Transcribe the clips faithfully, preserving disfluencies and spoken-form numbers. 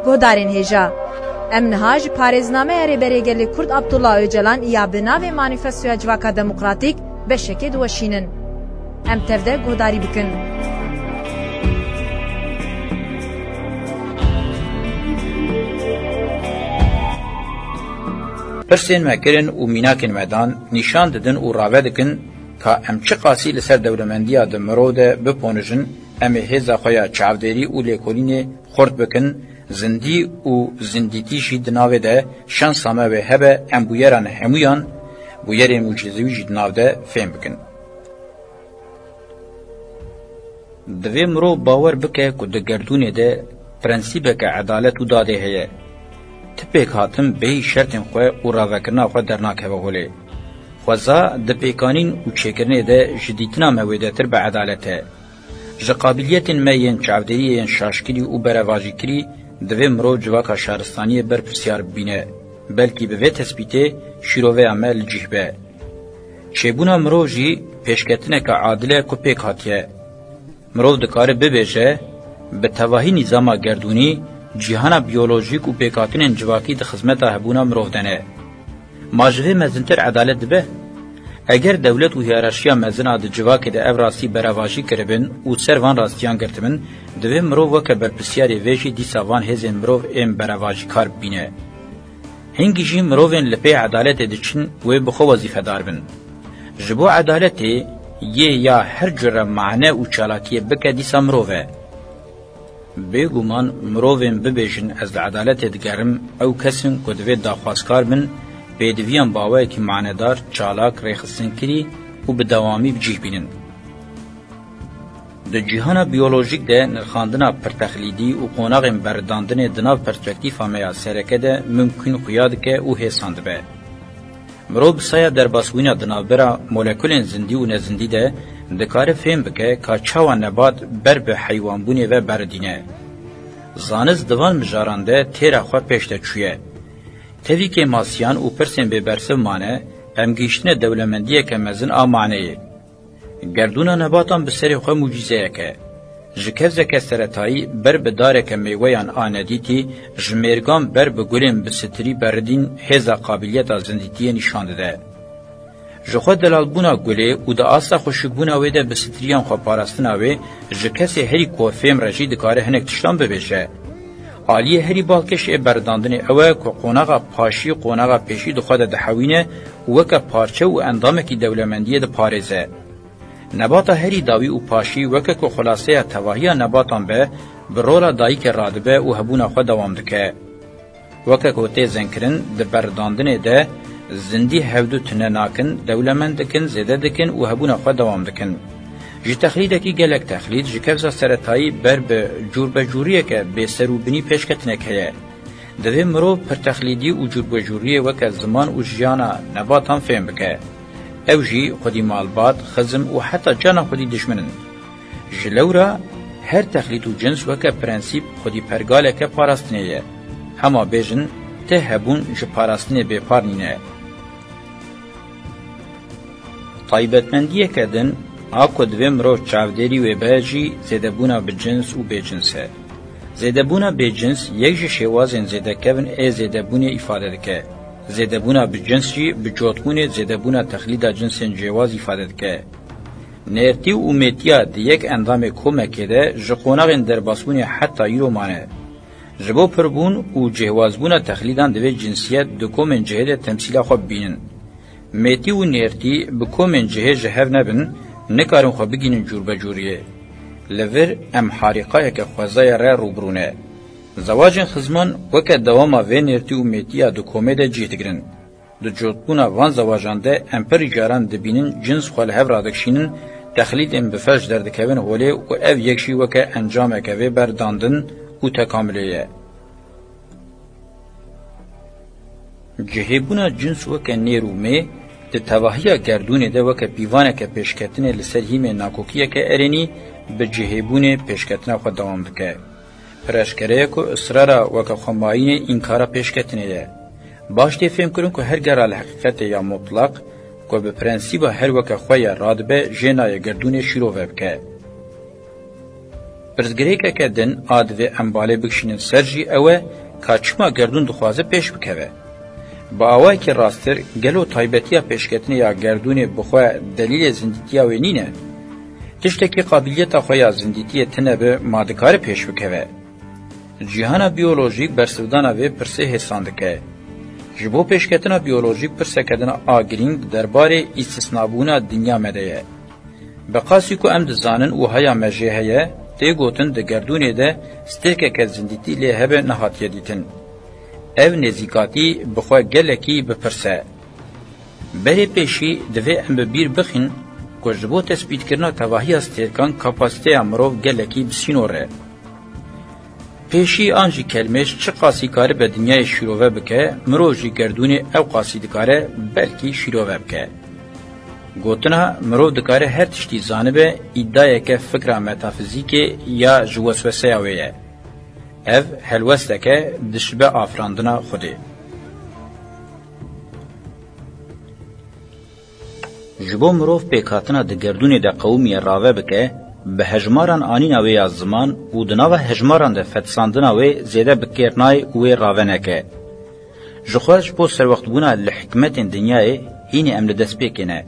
Guhdarên hêja, em niha ji parêznameya Rêberê Gelê Kurd Abdullah Ocalan ya bi navê Manîfestoya Civaka Demokratîk beşekê diweşînin. Em tev de guhdarî bikin. Pirsên me kirin û mînakên me dan nîşan didin û rave dikin ka em çiqasî li ser dewlemendiya di mirov de biponijin, em ê hêza xwe ya çavdêrî û lêkolînê xurt bikin, zindî û zindîtî jî di navê de, şensa me wê hebe em bûyeran hemûyan, bûyerên mucizewî jî di nav de fêm bikin. Divê mirov bawer bike ku di gerdûnê de prensîbeke edalet û dadê heye. Ti pêkhatin bêyî şertên xwe û ravekirina xwe dernakeve holê. Xweza di pêkanîn û çêkirinê de ji dîtina me wêdetir bi edalet e. Ji qabiliyetên me yên çavdêriyê yên şaşkirî û berevajîkirî divê mirov civaka şaristaniyê berpirsyar bibîne. Belkî bi vê tespîtê şîroveya me li cih be. Çêbûna mirov jî pêşketineke adil e ku pêk hatiye. Mirov dikare bibêje, bi tevahî nîzama gerdûnî, cîhana biyolojîk û pêkhatinên civakî di xizmeta hebûna mirov de ne. Ma ji vê mezintir edalet dibe? Eger dewlet û hiyerarşiya mezin a di civakê de ev rastî berevajî kiribin û ser van rastiyan girtibin, divê mirov weke berpirsiyarê vê jî dîsa van hêzên mirov ên berevajîkar bibîne. Hingî jî mirovên li pê edaletê diçin wê bi xwe wezîfedar bin. Ji bo edaletê yê ya her cure mane û çalakiyê bike dîsa mirov e. Bêguman mirovên bibêjin ez li edaletê digerim, ew kes in ku divê daxwazkar bin, pêdiviyan bi awayekî manedar, çalak, rêxistinkirî û bi dewamî bi cih bînin. Di cîhana biyolojîk de nirxandina pirtexlîdî û qonaxên berridandinê di nav perspektîfa me ya sereke de mimkûn xuya dike û hêsan dibe. Mirov bi saya derbasbûyîna di navbera molekulên zindî û nezindî de dikare fêm bike ka çawa nebat ber bi heywanbûnê ve beridîne. Zanist di van mijaran de têra xwe pêş de çûye. Tevî kêmasiyan û pirsên bêbersiv mane, em gihîştine dewlemendiyeke mezin a maneyê. Gerdûna nebatan bi serê xwe mucîzeyek e. Ji kevzeke seretayî ber bi dareke meyweyan a nedîtî, ji mêrgan ber bi gulên bi sitirî beridîn hêza qabiliyeta zindîtiyê nîşan dide. Ji xwe delalbûna gulê û di asta xweşikbûna wê de bi sitiriyan xwe parastina wê, ji kesê herî ku fêm re jî dikare hinek tiştan bibêje. Aliyê herî balkêş ê beridandinê ew e ku qonaxa paşî qonaxa pêşî di xwe de dihewîne û weke parçe û endamekî dewlemendiyê diparêze. Nebata herî dawî û paşî weke ku xulaseya tevahiya nebatan be, bi rola dayikê radibe û hebûna xwe dewam dike. Weke ku tê zengkirin, di beridandinê de zindî hevdu tune nakin, dewlemend dikin, zêde dikin û hebûna xwe dewam dikin. Ji texlîdekî gelek texlîd, ji kevza seretayî ber bi cûrbecûriyeke bêserûbinî pêşketinek heye. Divê mirov pirtexlîdî û cûrbecûriyê weke ziman û jiyana nebatan fêm bike. Ew jî xwedî malbat, xizm û heta carna xwedî dijmin in. Ji lewra her texlîd û cins weke prensîp xwedî pergaleke parastinê ye. Hema bêjin, ti hebûn ji parastinê bêpar nîne. Taybetmendiyeke din a ku divê mirov çavdêrî wê be jî zêdebûna bi cins û bêcins e. Zêdebûna bêcins yek ji şêwazên zêdekevin ê zêdebûnê îfade dike. Zêdebûna bi cins jî bi cotbûnê zêdebûna texlîda cinsên cêwaz îfade dike. Nêrtî û mêtiya di yek endamê komekê de ji qonaxên derbasbûnê heta îro mane. Ji bo pirbûn û cihwazbûna texlîdan divê cinsiyet di komên cihê de temsîla xwe bibînin. Mêtî û nêrtî bi komên cihê ji hev nebin, nikarin xwe bigihînin cûrbecûriyê. Li vir em harîqayeke xwezayê re rûbirû ne. Zewacên xizman weke dewama vê nêrtî û mêtiya di komê de cih digirin. Di cotbûna van zewacan de em pirî caran dibînin cins xwe li hev radikişînin, texlîdên bi feş derdikevin holê û ev yek jî weke encameke vê berdandin û tekamilê ye. Cihêbûna cins weke nêr û mê di tevahiya gerdûnê de weke pîvaneke pêşketinê li ser hîmê nakokiyeke erênî bi cihêbûnê pêşketina xwe dewam dike. Pireşkereye ku israra weke xwemayînê înkara pêşketinê ye. Baş tê fêmkirin ku her gera li heqîqetê ya mutlaq ku bi prensîba her weke xwe ye radibe jê nayê gerdûnê şîrove bike. Pirsgirêkeke din a divê em balê bikişînin ser jî ew e ka çima gerdûn dixwaze pêş bikeve. Bi awayekî rasttir, gelo taybetiya pêşketinê ya gerdûnê bi xwe delîlê zindîtiya wê nîne? Tiştekî qabiliyeta xwe ya zindîtiyê tine bi ma dikare pêş bikeve? Cîhana biyolojîk bersivdana vê pirsê hêsan dike. Ji bo pêşketina biyolojîk pirseke din a girîng derbarê îstisnabûna dinya me de ye. Bi qasî ku em dizanin û haya me jê heye, tê gotin di gerdûnê de stêrkeke zindîtî lê hebe nehatiye dîtin. Ev nêzîkatî bi xwe gelekî bi pirs e. Berê pêşî divê em bi bîr bixin ku ji bo tespîtkirina tevahiya stêrkan kapasîteya mirov gelekî bi sînor e. Pêşî an jî kelmêj çiqasî karibe dinyayê şîrove bike, mirov jî gerdûnê ew qasî dikare belkî şîrove bike. Gotina mirov dikare her tiştî zanibe îdayeke fikra metafizîkê ya ji wesweseya wê ye. Ev helwesteke dişibe afirandina Xwedê. Ji bo mirov pêkhatina di gerdûnê de qewimiye rave bike, bi hejmaran anîna wê ya ziman û di nava hejmaran de fetisandina wê zêde bi kêr nayê û wê rave neke. Ji xwe ji bo serwextbûna li hikmetên dinyayê hînê em li destpêkê ne.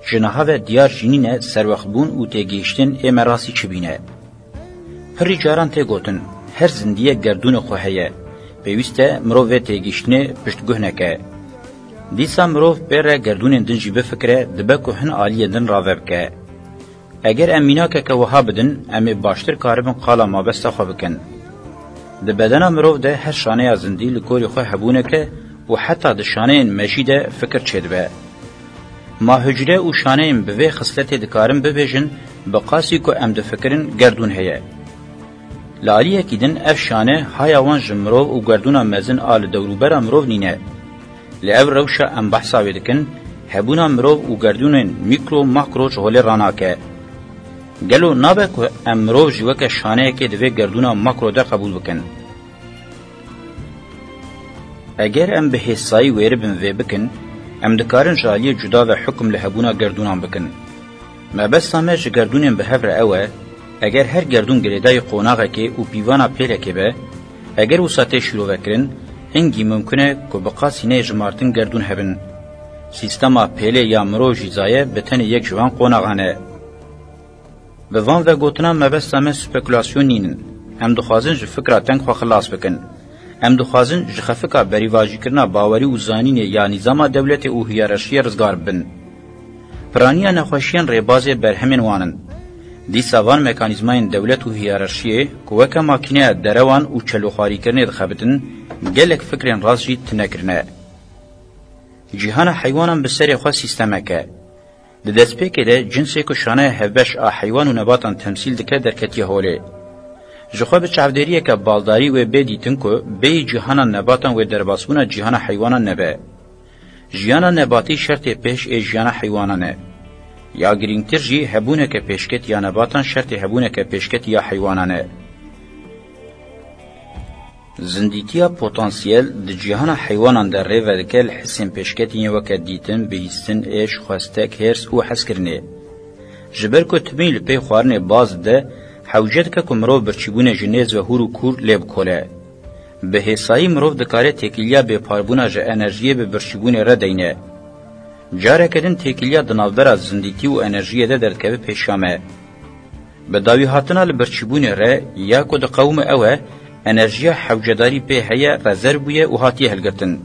Ji niha ve diyar jî nîne serwextbûn û têgihiştin ê me rastî çi bîne. Pirî caran tê gotin, her zindiyek gerdûnê xwe heye. Pêwîst e mirov vê têgihiştinê piştguh neke. Dîsa mirov pê re gerdûnên din jî bifikire, dibe ku hin aliyên din rave bike. Eger em mînakeke wiha bidin, em ê baştir karibin qala mabesta xwe bikin. Di bedena mirov de her şaneya zindî li gorî xwe hebûneke û heta di şaneyên mejî de fikir çêdibe. Ma hucre û şaneyên bi vê xisletê dikarin bibêjin, bi qasî ku em difikirin gerdûn heye. Li aliyekî din ev şane haya wan ji mirov û gerdûna mezin a li dewrûbera mirov nîne. Li ev rewşa em behsa wê dikin, hebûna mirov û gerdûnên mîkro makro ji holê ranake. Gelo nabe ku em mirov jî weke şaneyekê di vê gerdûna makro de qebûl bikin? Eger em bi hêsayî wêribin vê bikin, em dikarin ji aliyê cuda ve hukum li hebûna gerdûnan bikin. Mebesta me ji gerdûnên bi hev re ew e, eger her gerdûn girêdayî qonaxekê û pîvana pêlekê be, eger wisa tê şîrovekirin, hingî mimkun e ku bi qasî neyê jimartin gerdûn hebin. Sîstema pêlê ya mirov jî zaye bi tenê yek ji van qonaxan e. Bi van vegotinan mebesta me spekulasyon nînin. Em dixwazin ji fikra teng xwe xilas bikin. Em dixwazin ji xefika berîvajîkirina bawerî û zanînê ya nîzama dewletê û hiyerarşiyê rizgar bibin. Piraniya nexweşiyên rêbazê berhemên wan in. Dîsa van mekanîzmayên dewlet û hiyerarşiyê ku weke makîneya derewan û çelûxwarîkirinê dixebitin, gelek fikrên rast jî tune kirine. Cîhana heywanan bi serê xwe sîstemek e. Di destpêkê de cinsê ku şaneya hevbeş a heywan û nebatan temsîl dike derketiye holê. Ji xwe bi çavdêriyeke baldarî wê bê dîtin ku bêyî cîhana nebatan wê derbasbûna cîhana heywanan nebe. Jiyana nebatî şertê pêş ê jiyana heywanan e. Ya girîngtir jî hebûneke pêşketî ya nebatan şertê hebûneke pêşketî ya heywanan e. Zindîtiya potansiyel di cîhana heywanan de rê vedike li hisên pêşketî yên weke dîtin, bihîstin, êş, xwestek, hêrs û hezkirinê. Ji ber ku timî li pey xwarinê baz dide, hewce dike ku mirov birçîbûnê ji nêz ve hûr û kûr lê bikole. Bi hêsayî mirov dikare têkiliya bêparbûna ji enerjiyê bi birçîbûnê re deyne. Careke din têkiliya di navbera zindîtî û enerjiyê de derdikeve pêşiya me. Bi dawî hatina li birçîbûnê re ya ku diqewime ew e, enerjiya hewcedarî pê heye, rezerv bûye û hatiye hilgirtin.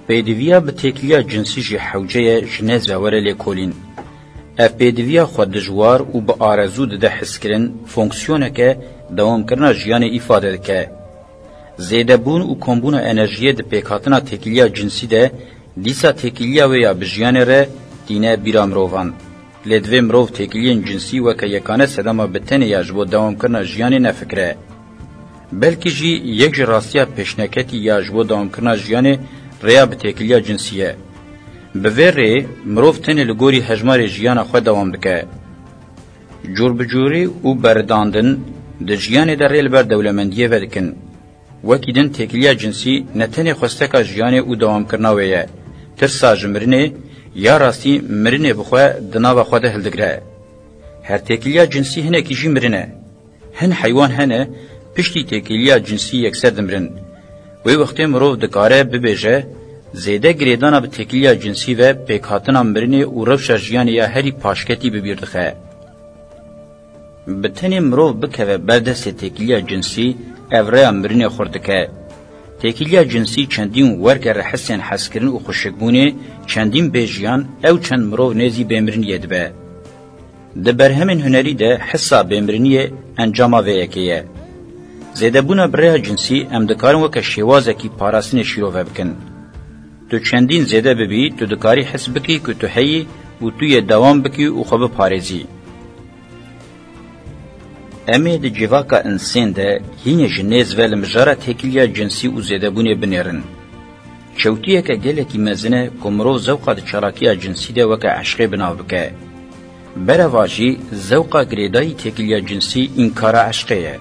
Pêdiviya bi têkiliya cinsî jî hewce ye ji nêz ve were lêkolîn. Ev pêdiviya xwe dijwar û bi arezû dide hiskirin, fonksiyoneke dewamkirina jiyanê îfade dike. Zêdebûn û kombûna enerjiyê di pêkhatina têkiliya cinsî de dîsa têkiliya wê ya bi jiyanê re tîne bîra mirovan. Lê divê mirov têkiliyên cinsî weke yekane sedema bi tenê ya ji bo dewamkirina jiyanê nefikire. Belkî jî yek ji rastiya pêşneketî ya ji bo dewamkirina jiyanê rêya bi têkiliya cinsî ye. Bi vê rêyê mirov tenê li gorî hejmarê jiyana xwe dewam dike. Cûrbicûrî û beridandin di jiyanê de rê li ber dewlemendiyê vedikin. Wekî din têkiliya cinsî ne tenê xwesteka jiyanê û dewamkirina wê ye, tirsa ji mirinê, ya rastî mirinê bi xwe di nava xwe de hildigire. Her têkiliya cinsî hinekî jî mirin e. Hin heywan hene, piştî têkiliya cinsî yekser dimirin. Wê wextê mirov dikare bibêje, zêde girêdana bi têkiliya cinsî ve pêkhatina mirinê û rewşa jiyanê ya herî paşketî bi bîr dixe. Bi tenê mirov bikeve ber destê têkiliya cinsî, ev rêya mirinê xurt dike. Têkiliya cinsî çendîn werke re hissên hezkirin û xweşikbûnê, çendîn bêjiyan ew çend mirov nêzî bêmiriniyê dibe. Di berhemên hunerî de hissa bêmiriniyê encama vê yekê ye. Zêdebûna bi rêya cinsî em dikarin weke şêwazekî parastinê şîrove bikin. Tu çendîn zêde bibî, tu dikarî his bikî ku tu heyî û tu yê dewam bikî û xwe biparêzî. Em ê di civaka insên de hînê ji nêz ve li mijara têkiliya cinsî û zêdebûnê binêrin. Çewtiyeke gelekî mezin e ku mirov zewqa di çalakiya cinsî de weke eşqê bi nav bike. Bereva jî zewqa girêdayî têkiliya cinsî înkara eşqê ye.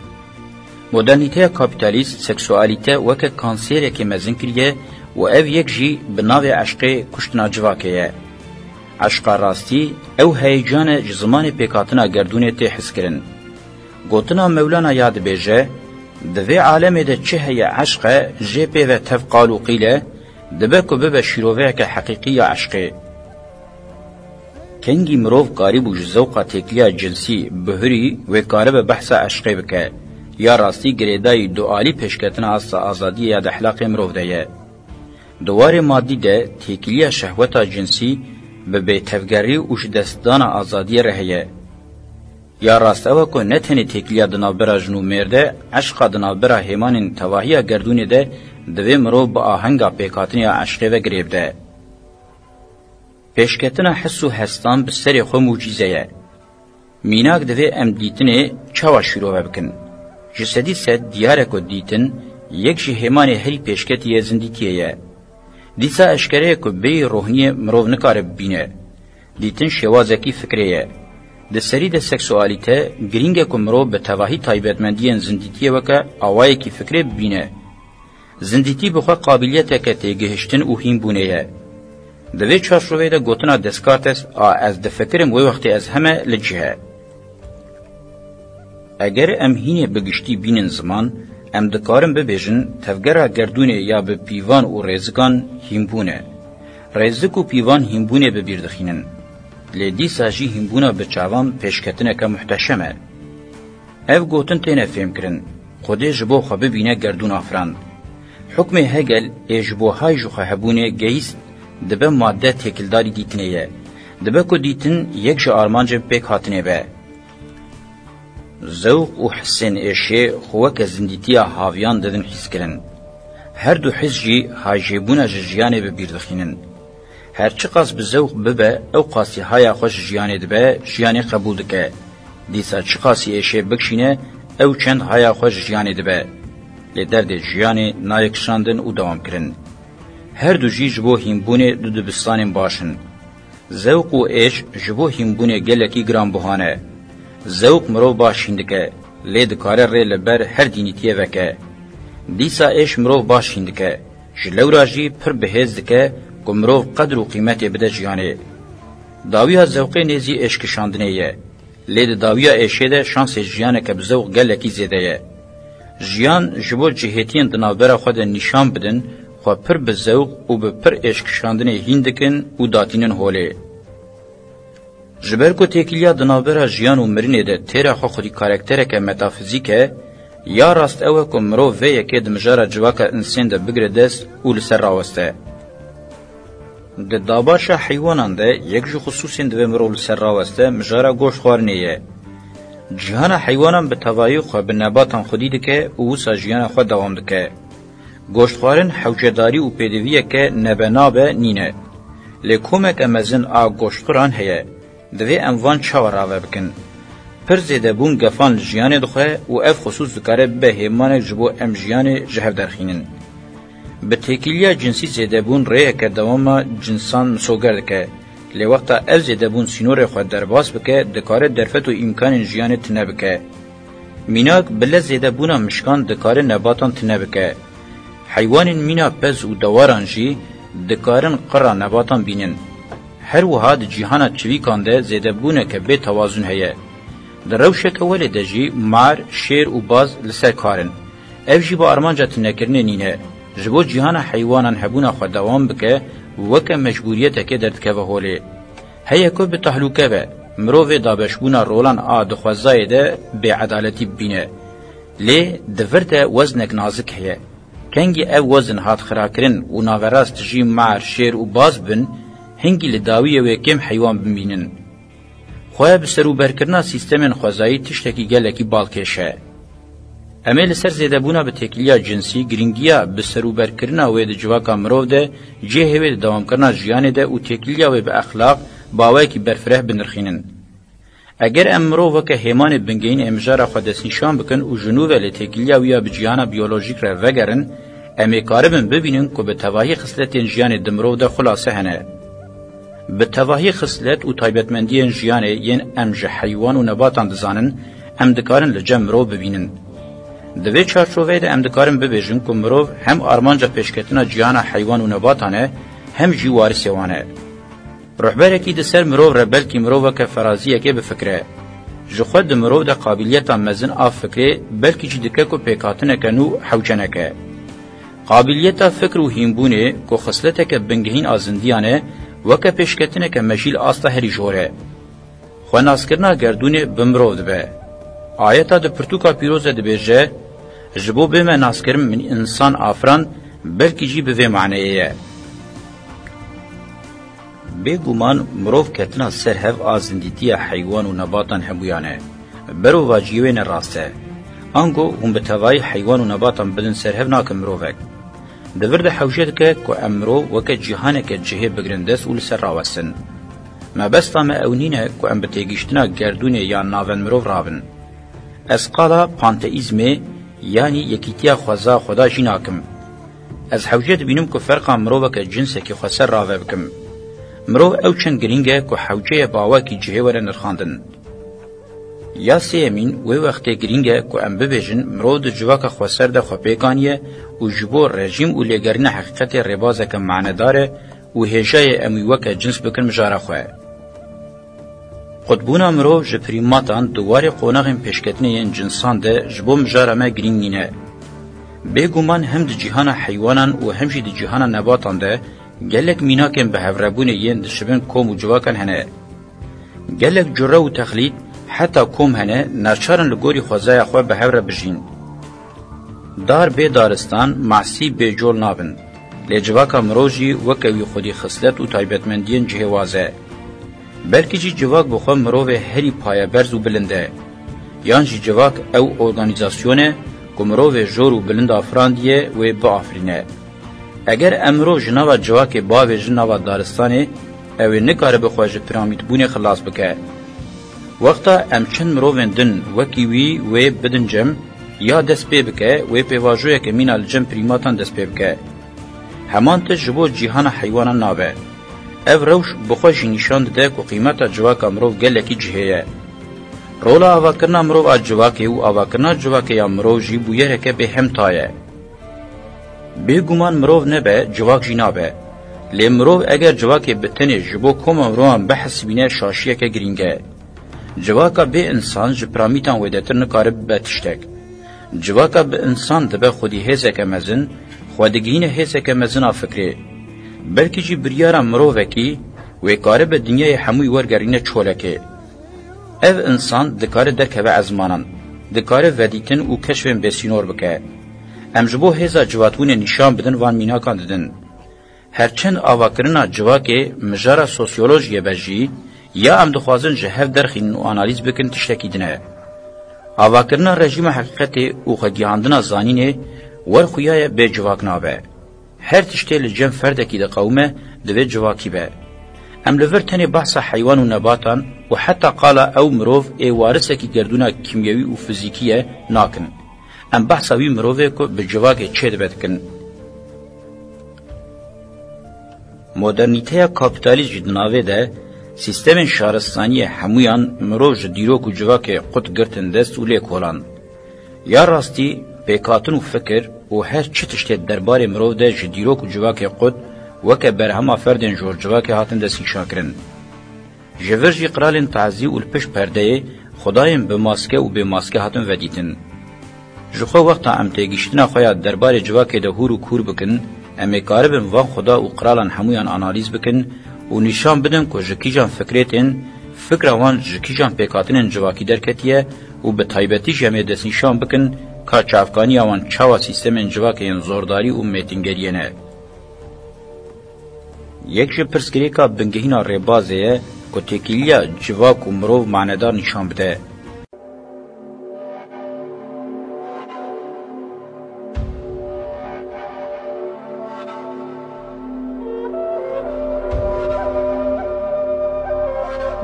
Modernîteya kapîtalîst seksualîte weke kanserekê mezin kiriye û ev yek jî bi navê eşqê kuştina civakê ye. Eşqa rastî ew heyecan e ji zimanê pêkhatina gerdûnê tê hizkirin. Gotina Mewlana ya dibêje, di vê alemê de çi heye eşq e, jê pê ve tev qal û qîl e, dibe ku bibe şîroveyeke heqîqî ya eşqê. Kengî mirov karîbû ji zewqa têkiliya cinsî bihurî wê karibe behsa eşqê bike. Ya rastî girêdayî dualî pêşketina asta azadiyê ya di ehlaqê mirov de ye. Di warê madî de têkiliya şehweta cinsî bi bêtevgerî û ji destdana azadiyê re heye. Ya rast ew e ku ne tenê têkiliya di navbera jin û mêr de, eşqa di navbera hêmanên tevahiya gerdûnê de divê mirov bi ahenga pêkhatinê ya eşqê ve girê bide. Pêşketina his û hestan bi serê xwe mucîze ye. Mînak divê em dîtinê çawa şîrove bikin? Ji sedî sed diyar e ku dîtin yek ji hêmanê herî pêşketî yê zindîtiyê ye. Dîsa eşkere ye ku bêyî rohniyê mirov nikare bibîne. Dîtin şêwazekî fikrê ye. Di serî de seksualîte girîng e ku mirov bi tevahî taybetmendiyên zindîtiyê weke awayekî fikrê bibîne. Zindîtî bi xwe qabiliyeteke têgihiştin û hînbûnê ye. Di vê çarçoveyê de gotina Descartes a ez difikirim wê wextê ez heme li cih e. Eger em hînê bi giştî bînin ziman, em dikarin bibêjin tevgera gerdûnê ya bi pîvan û rêzikan hînbûn e. Rêzik û pîvan hînbûnê bi bîr dixînin. Lê dîsa jî hînbûna bi çavan pêşketineke muhteşem e. Ev gotin têne fêmkirin, Xwedê ji bo xwe bibîne gerdûn afirand. Hukmê Hegel ê ji bo hay ji xwe hebûnê gehîst dibe madde têkildarî dîtinê ye. Dibe ku dîtin yek ji armancên pêkhatinê be. Zewq û hisên êşê xwe weke zindîtiya haviyan didin hîskirin. Her du his jî hayjêbûna ji jiyanê bi bîr dixînin. Her çiqas bi zewq bibe, ew qasî haya xwe ji jiyanê dibe, jiyanê qebûl dike. Dîsa çiqasî êşê bikişîne, ew çend haya xwe ji jiyanê dibe. Lê derdê jiyanê nayê kişandin û dewamkirin. Her du jî ji bo hînbûnê du dibistanên baş in. Zewq û êş ji bo hînbûnê gelekî giranbuha ne. Zewq mirov baş hîn dike, lê dikare rê li ber her dînîtiyê veke. Dîsa êş mirov baş hîn dike, ji lewra jî pir bi hêz dike ku mirov qedr û qîmetê bide jiyanê. Dawiya zewqê nêzî êşkişandinê ye, lê di dawiya êşê de şansê jiyaneke bi zewq gelekî zêde ye. Jiyan ji bo cihêtiyên di navbera xwe de nîşan bidin, xwe pir bi zewq û bi pir êşkişandinê hîn dikin û datînin holê. Ji ber ku têkiliya di navbera jiyan û mirinê de têra xwe xwedî karaktereke metafizîk e, ya rast ew e ku mirov vê yekê di mijara civaka insên de bigire dest û li ser raweste. Di dabaşa heywanan de yek ji xisûsên divê mirov li ser raweste mijara goşt xwarinê ye. Cîhana heywanan bi tevahî xwe bi nebatan xwedî dike û wisa jiyana xwe dewam dike. Goştxwarin hewcedarî û pêdiviyeke nebenabe nîne. Lê komeke mezin a goştxuran heye. Divê em van çawa rave bikin? Pir zêdebûn gefan li jiyanê dixwe û ev xisûs dikare bibe hêmanek ji bo em jiyanê ji hev derxînin. Bi têkiliya cinsî zêdebûn rêyeke dewama cinsan misoger dike. Lê wexta ev zêdebûn sînorê xwe derbas bike, dikare derfet û îmkanên jiyanê tune bike. Mînak, bi lez zêdebûna mişkan dikare nebatan tune bike. Heywanên mîna pez û dewaran jî dikarin qira nebatan bînin. Her wiha di cîhana çivîkan de zêdebûneke bê tewazun heye. Di rewşeke welê de jî mar, şêr û baz li ser kar in. Ev jî bi armanca tunekirinê nîne. Ji bo cîhana heywanan hebûna xwe dewam bike, weke mecbûriyeteke derdikeve holê. Heye ku bi tehlûke be, mirovê dabeşbûna rolan a di xwezayê de bêedaletî bibîne. Lê di vir de weznek nazik heye. Kengî ev wezin hat xirakirin û naverast jî mar, şêr û baz bin, hingî li dawiyê wê kêm heywan bimînin. Xwe bi serûberkirina sîstemên xwezayî tiştekî gelekî balkêş e. Em ê li ser zêdebûna bi têkiliya cinsî, girîngiya bi serûberkirina wê di civaka mirov de, cihê wê di dewamkirina jiyanê de û têkiliya wê bi exlaq, bi awayekî berfireh binirxînin. Eger em mirov weke hêmanê bingehîn ê mijara xwe destnîşan bikin û ji nû ve lê têkiliya wî ya bi cîhana biyolojîk re vegerin, em ê karibin bibînin ku bi tevahî xisletên jiyanê di mirov de xulase hene. Bi tevahî xislet û taybetmendiyên jiyanê yên em ji heywan û nebatan dizanin, em dikarin li cem mirov bibînin. Di vê çarçoveyê de em dikarin bibêjin ku mirov hem armanca pêşketina cîhana heywan û nebatan e, hem jî warisê wan e. Rihberekî di ser mirov re belkî mirov weke feraziyekê bifikire. Ji xwe di mirov de qabiliyeta mezin a fikrê, belkî jî dike ku pêkhatineke nû hewce neke. Qabiliyeta fikr û hînbûnê ku xisleteke bingehîn a zindiyan e, weke pêşketineke mejî li asta herî jor e. Xwenaskirina gerdûnê bi mirov dibe. Ayeta di pirtûka pîroz de dibêje, "Ji bo bême naskirin min însan afirand", belkî jî bi vê maneyê ye. Bêguman mirov ketina ser hev a zindîtiya heywan û nebatan hemûyan e. Berovajiyê wê ne rast e. Ango hûn bi tevayî heywan û nebatan bidin ser hev, nakin mirovek. Di vir de hewce dike ku em mirov weke cîhaneke cihê bigirin dest û li ser rawestin. Mebesta me ew nîne ku em bi têgihiştina gerdûnê yan navend mirov rabin. Ez qala panteîzmê, yanî yekîtiya xweza Xweda jî nakim. Ez hewce dibînim ku ferqa miroveke cinsekî xweser rave bikim. Mirov ew çend girîng e ku hewce ye bi awayekî cihê were nirxandin. Ya sêyemîn, wê wextê girîng e ku em bibêjin, mirov di civaka xweser de xwe pêk aniye û ji bo rejîm û lêgerîna heqîqetê rêbazeke manedar e û hêja ye em wî weke cins bikin mijara xwe. Qutbûna mirov ji prîmatan di warê qonaxên pêşketinê yên cinsan de ji bo mijara me girîng nîne. Bêguman hem di cîhana heywanan û hem jî di cîhana nebatan de gelek mînakên bi hevrebûnê yên dişibin kom û civakan hene. Gelek cure û texlît heta kom hene, naçar in li gorî xwezaya xwe bi hev re bijîn. Dar bê daristan, masî bê col nabin. Lê civaka mirov jî weke wî xwedî xislet û taybetmendiyên cihêwaz e. Belkî jî civak bi xwe mirovê herî payeberz û bilind e. Yan jî civak ew organîzasyon e ku mirovê jor û bilind afirandiye wê biafirîne. Eger em mirov ji nava civakê bavêjin nava daristanê, ew ê nikaribe xwe ji piramîdbûnê xilas bike. Wexta em çend mirovên din wekî wî wê bidin cem, ya dest pê bike, wê pêvajoyeke mîna li cem prîmatan dest pê bike. Heman tişt ji bo cîhana heywanan nabe. Ev rewş bi xwe jî nîşan dide ku qîmeta civaka mirov gelekî cihê ye. Rola avakirina mirov a civakê û avakirina civakê ya mirov jî bûyereke bêhemta ye. Bêguman mirov nebe, civak jî nabe. Lê mirov eger civakê bi tenê ji bo koma mirovan bihesibîne, şaşiyeke girîng e. Civaka bê însan ji piramîtan wêdetir nikare bibe tiştek. Civaka bi însan dibe xwedî hêzeke mezin, xwe digihîne hêzeke mezin a fikrê. Belkî jî biryara mirovekî wê karibe dinyayê hemûyî wergerîne çolekê. Ev însan dikare derkeve ezmanan, dikare vedîtin û keşfên bêsînor bike. Em ji bo hêza civatbûnê nîşan bidin van mînakan didin. Her çend avakirina civakê mijara sosyolojiyê be jî, ya em dixwazin ji hev derxînin û analîz bikin tiştekî din e. Avakirina rejîma heqîqetê û xwegihandina zanînê wer xuya ye bê civak nabe. Her tiştê li cem ferdekî diqewime, divê civakî be. Em li vir tenê behsa heywan û nebatan û heta qala ew mirov ê warisekî gerdûna kîmyewî û fizîkî ye nakin. Em behsa wî mirovê ku bi civakê çêdibe dikin. Modernîteya kapîtalîst jî di navê de sîstemên şaristaniyê hemûyan mirov ji dîrok û civakê qut girtin dest û lê kolan. Ya rastî, pêkhatin û fikir û her çi tiştê derbarê mirov de ji dîrok û civakê qut weke berhema ferdên jorcivakê hatin destnîşankirin. Ji vir jî qiralên tazî û li pişt perdeyê Xwedayên bi maske û bê maske hatin vedîtin. Ji xwe wexta em têgihiştina xwe ya derbarê civakê de hûr û kûr bikin, em ê karibin van xweda û qiralan hemûyan analîz bikin û nîşan bidin ku ji kîjan fikrê tên, fikra wan ji kîjan pêkhatinên civakî derketiye û bi taybetî jî em ê destnîşan bikin ka çavkaniya wan çawa sîstemên civakê yên zordarî û mêtingeriyê ne. Yek ji pirsgirêka bingehîna rêbazê ye ku têkiliya civak û mirov manedar nîşan bide.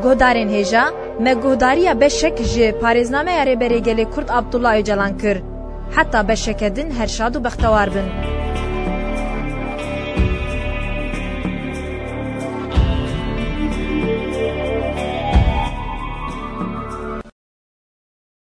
Guhdarên hêja, me guhdariya beşek ji parêznameya Rêberê Gelê Kurd Abdullah Ocalan kir. Heta beşeke din her şad û bextewar bin.